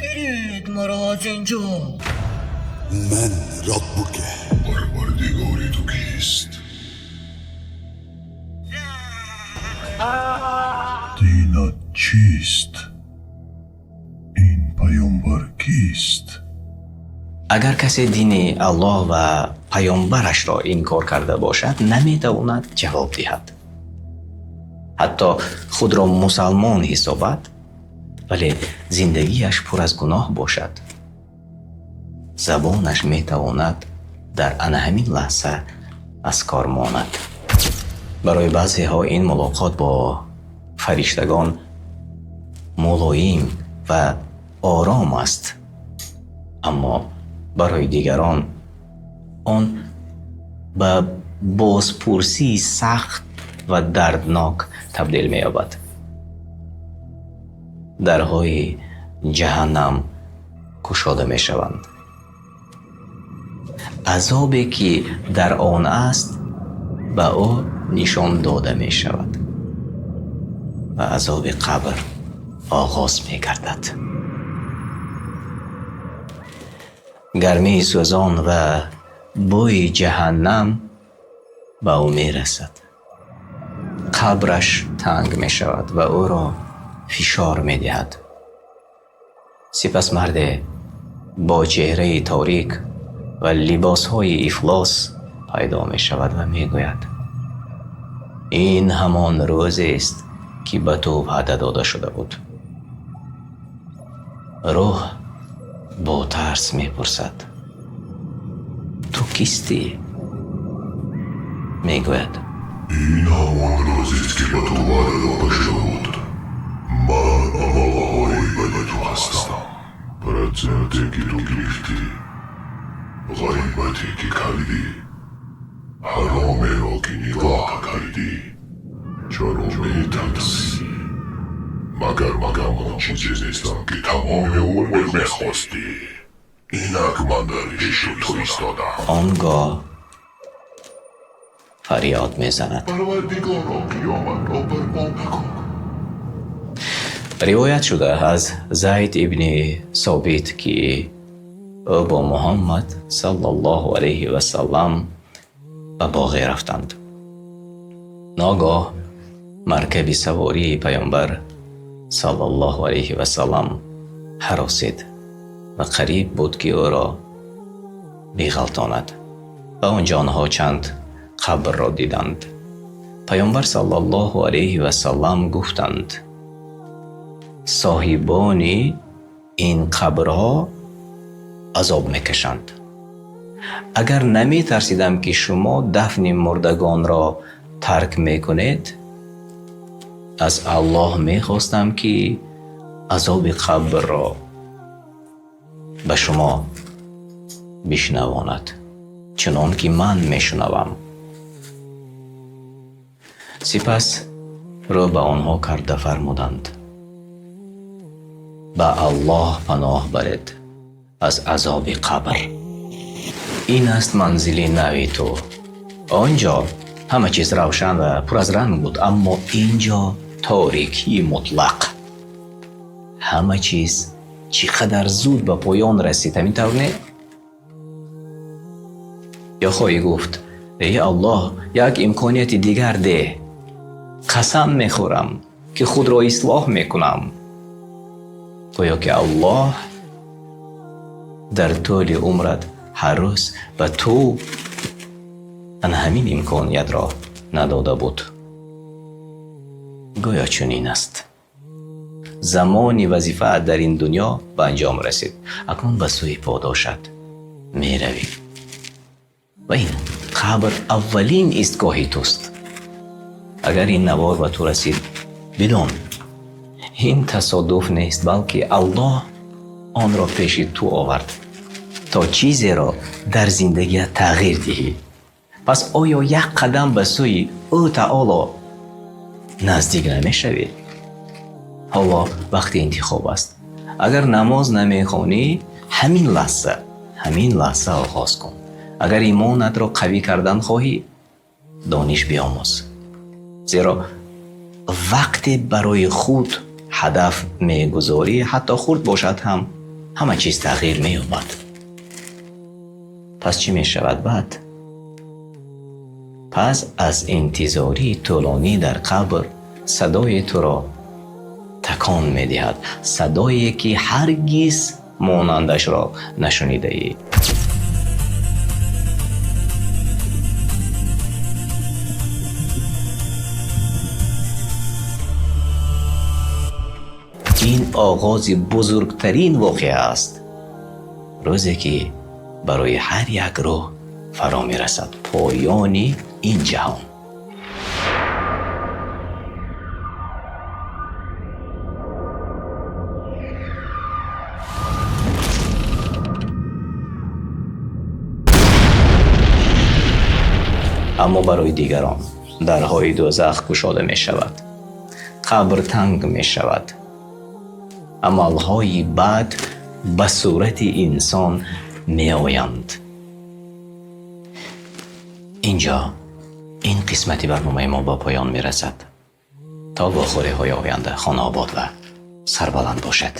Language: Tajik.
Гиред маро аз инҷо. من ربك؟ Парвардигори ту кист? Динат чист? Ин паёмбар кист? Агар касе дини Аллоҳ ва паёмбарашро инкор карда бошад, наметавонад ҷавоб диҳад. Ҳатто худро мусалмон ҳисобад, вале зиндагиаш пур аз гуноҳ бошад, забонаш метавонад дар ана ҳамин лаҳза аз кор монад. Барои баъзеҳо ин мулоқот бо фариштагон мулоим ва ором аст, аммо барои дигарон он ба бозпурсии сахт ва дарднок табдил меёбад. Дарҳои ҷаҳаннам кушода мешаванд, азобе ки дар он аст, ба ӯ нишон дода мешавад ва азоби қабр оғоз мегардад. Гармии сӯзон ва бӯи ҷаҳаннам ба ӯ мерасад. Қабраш танг мешавад ва ӯро фишор медиҳад. Сипас марде бо чеҳраи торик ва либосҳои ифлос пайдо мешавад ва мегӯяд: «Ин ҳамон рӯзест, ки ба ту ваъда дода шуда буд». Рӯҳ бо тарс мепурсад: «Ту кистӣ?» Мегӯяд: Ин ҳамон рӯзест, ки ба ту ваъда дода шуда буд. Ман амалҳои бади ту ҳастам, проценте, ки ту гирифтӣ, ғайбате, ки кардӣ, ҳаромеро, ки нигоҳ кардӣ. Чаро метарсӣ? Магар ман ҳамон чизе нестам, ки тамоми умр мехостӣ? Инак ман дар пеши ту истодаам. Он гоҳ фарёд мезанад: Парвардигоро, қиёматро барпо накун. Ривоят шуда аз Зайд ибни Собит, ки ӯ бо Муҳаммад саллаллоҳу алайҳи васаллам ба боғе рафтанд. Ногоҳ маркаби савории паёмбар саллаллоҳу алайҳи васаллам ҳаросид ва қариб буд, ки ӯро биғалтонад. Ба он ҷо онҳо чанд қабрро диданд. Паёмбар саллаллоҳу алайҳи васаллам гуфтанд: «Соҳибони ин қабрҳо азоб мекашанд. Агар наметарсидам, ки шумо дафни мурдагонро тарк мекунед, аз Аллоҳ мехостам, ки азоби қабрро ба шумо бишнавонад, чунон ки ман мешунавам». Сипас рӯ ба онҳо карда фармуданд: «Ба Аллоҳ паноҳ баред аз азоби қабр». Ин аст манзили нави ту. Он ҷо ҳама чиз равшан ва пур аз ранг буд, аммо ин ҷо торикии мутлақ. Ҳама чиз чӣ қадар зуд ба поён расид, ҳамин тавр не? Ё хоҳӣ гуфт: «Эй Аллоҳ, як имконияти дигар деҳ, қасам мехӯрам, ки худро ислоҳ мекунам». Гӯё ки Аллоҳ дар тӯли умрат ҳар рӯз ба ту ана ҳамин имкониятро надода буд. Гӯё чунин аст: замони вазифаат дар ин дунё ба анҷом расид, акнун ба сӯи подошат меравӣ ва ин қабр аввалин истгоҳи туст. Агар ин навор ба ту расид, бидон, ин тасодуф нест, балки Аллоҳ онро пеши ту овард, то чизеро дар зиндагият тағйир диҳӣ. Пас оё як қадам ба сӯи ӯ таоло наздик намешавӣ? Ҳоло вақти интихоб аст. Агар намоз намехонӣ, ҳамин лаҳза, ҳамин лаҳза оғоз кун. Агар имонатро қавӣ кардан хоҳӣ, дониш биомӯз, зеро вақте барои худ ҳадаф мегузорӣ, ҳатто хурд бошад ҳам. Ҳама чиз тағйир меёбад. Пас чӣ мешавад баъд? Пас аз интизории тӯлонӣ дар қабр садои туро такон медиҳад, садое ки ҳаргиз монандашро нашунидаӣ. Ин оғози бузургтарин воқеа аст, рӯзе ки барои ҳар як рӯҳ фаро мерасад, поёни ин ҷаҳон. Аммо барои дигарон дарҳои дӯзах кушода мешавад, қабр танг мешавад, амалҳои бад ба сурати инсон меоянд. Инҷо ин қисмати барномаи мо ба поён мерасад. То вохӯриҳои оянда хонаобод ва сарбаланд бошед.